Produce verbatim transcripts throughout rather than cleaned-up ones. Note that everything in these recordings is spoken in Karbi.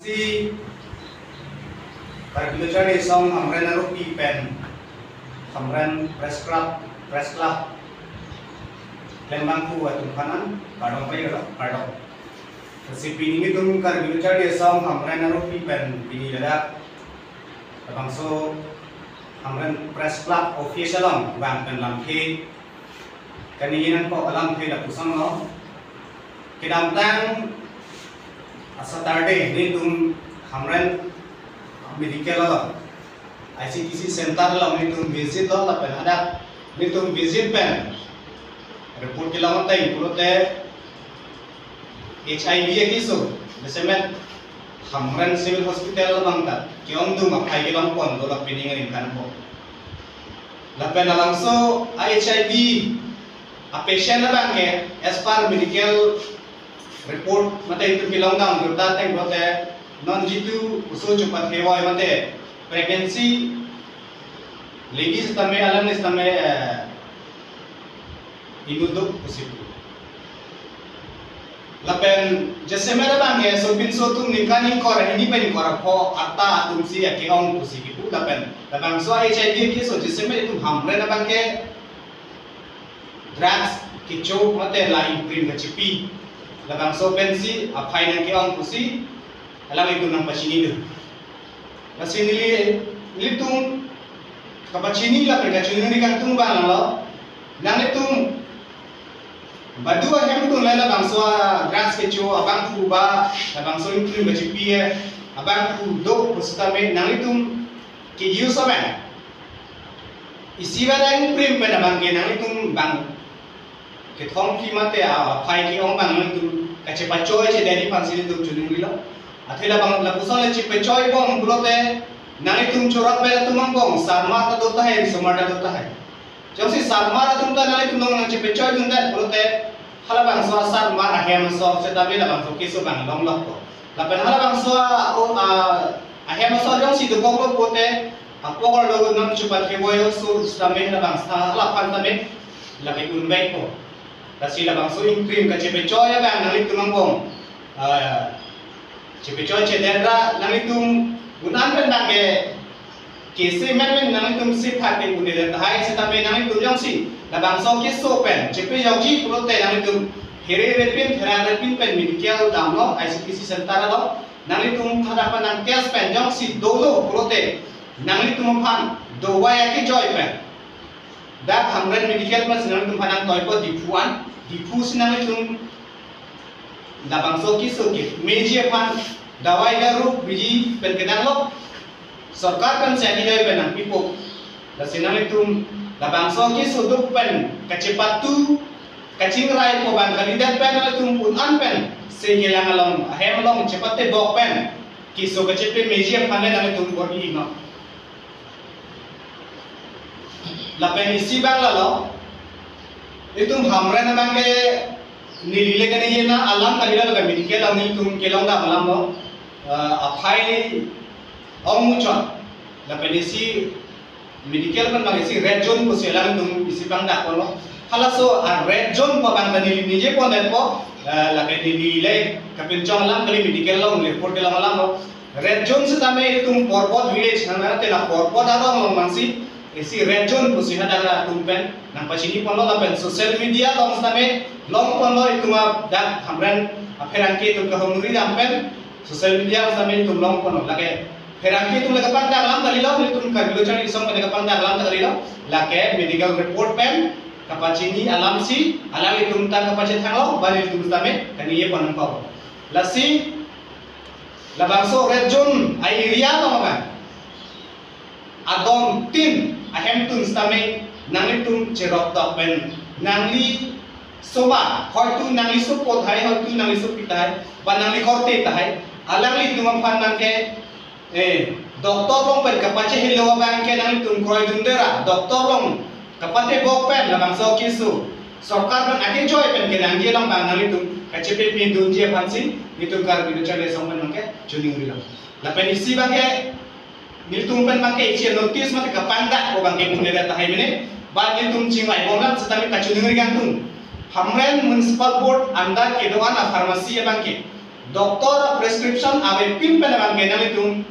Si Karbi Lo Charli Asong Hamren Aropi pen Hamren Press Club, Press Club klembangpo atum aphan an kardom pajirlo, kardom. Si pini nelitum Karbi Lo Charli Asong Hamren Aropi pen pini ladak labangso Hamren Press Club office along bang pen lamthe kaningje nangkok alamthe lapuson lo. Kedamtang a Saturday nelitum Hamren Medical along, I C T C center along nelitum visit lo, lapen hadak nelitum visit pen report kelong ateng pulote H I V akeso jasemet Hamren Civil Hospital abang ta ke-ongdung aphai kelongpon do, lapen ning ring kanpo. Lapen labangso a H I V a patient abang ke as per medical report mate itum kelongdam jota ateng pulote non jitu oso chepathe voi mate pregnancy lady sitame alang sitame, eh, inut do pusi pu. Lapen jasemet abang ke sopinso atum ningkan ingkoi ra hini pen ingkoi ra pho ata atum si ake-ong pusi kipu, lapen labangso H I V akeso jasemet itum Hamren abang ke drugs kecho mate la ingprim kachipi, labangso pensi aphai nangke-ong pusi alanglitum nangpachini do. Lasi neli, nelitum kapachini lapen kachiningri kangtung abang lo. Nanglitum badu ahemtun le labangso a drugs kecho abangphu ba labangso ingprim kachipi abangphu do pusitame nanglitum ke-use abang, isi abang ingprim pen abang ke nanglitum bang kethom phi mate aphai ke-ong abang nangtum kachepachoi chedetji aphansi nelitum chiningrilo. Athe labang lapuson le chepachoi bom pulote nanglitum chorap pen atum angbong sarmar ta do tahai, risomar ta do tahai. Jongsi sarmar atum ta nanglitum along nangchepachoidundet pulote halabangso asarmar ahem asor sitame labangso keso abang longlokpo. Lapen halabangso a, o, a, ahem asor jongsi dokoklo pulote apor lo non chepathe voi oso sitame labangso halaphan tame lake unbaikpo. Lasi labangso ingprim kachepachoi abang nanglitum angbong, ah, chepachoi chedet ra nanglitum un-an pen abang ke kese menmen nanglitum siphat te un-edet tahai sitame nanglitum jongsi labangso keso pen chepajokji pulote nanglitum here repin therak repin pen medical damlo, I C T C center lo, nanglitum hadak pen nang test pen jongsi dolo pulote nanglitum aphan dawai akejoi pen dak Hamren Medical pen si nanglitum aphan nangtoipo Diphu an, Diphu si nanglitum labangso keso kemeji aphan dawai daru biji pen kedamlo, sorkar pen si akejoi pen nangpipo. Lasi nanglitum labangso keso duk pen kachepatu kachingrai po abang kalidet pen nanglitum un-an pen se kelang along ahem along chepatebok pen keso kachepameji aphan le nanglitum bor-i non. Lapen isi abang lalo, itum Hamren abang ke neli le kaningje na alam kalilo, lapen medical along nelitum kelongdam alam lo, eh, aphai ongmuchot. Lapen isi medical pen abang isi red zone pusi alangtum isi abang dak lo. Halaso a red zone pu abang ta neli ningje pondetpo, eh, lapen neli le kapinchong alam kali, medical along report kelong alam lo. Red zone sitame itum Porbot village nang nang te la Porbot arong along nangsi isi red zone pusi hadak atum pen nangpachini ponlo, lapen social media along sitame longponlo, itum a dak Hamren apherangke itum kahumri dam pen social media along sitame itum longponlo. Lake pherangke itum le kapangdak alam kalilo, itum Karbi Lo Charli Asong pen kapangdak alam kalilo, lake medical report pen kapachini alamsi alanglitum ta kapachethanglo, ba nelitum sitame kaningje pon nangkok. Lasi labangso red zone a area along abang adongtin ahemtun sitame nanglitum cherok tok pen nangli soba, hoitu nangli sopo tahai, hoitu nangli sopi tahai, ba nangli korte tahai, alanglitum aphan abang ke, eh, doctor along pen kapachehelo abang ke nanglitum kroidunde ra doctor along kapatebok pen labangso keso sorkar pen akejoi pen kenangji along abang nanglitum kachepamedunji aphansi nelitum Karbi Lo Charli Asong pen abang ke chiningrilo. Lapen isi abang ke nelitum pen abang ke isi notice mate kapangdak ko abang ke un-edet tahai mene, ba nelitum chingvaibom lang sitame kachiningri kangtung. Hamren Municipal Board under kedo-an a pharmacy abang ke Doctor prescription avepin pen abang ke nanglitum,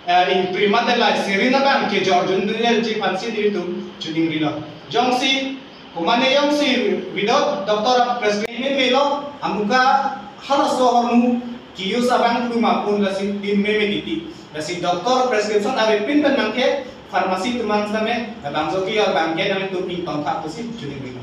eh, imprimatur la serin abang kejor jun dunel ji aphansi nelitum choningrilo. Jongsi komane jongsi without doctor prescription melo, amuka halaso ahormu ke-use abang luma pun lasi tin meme titi. Lasi doctor prescription avepin pen abang ke pharmacy atum abang same, abang joki abang ke nanglitum ingtong thak pusi choningrilo.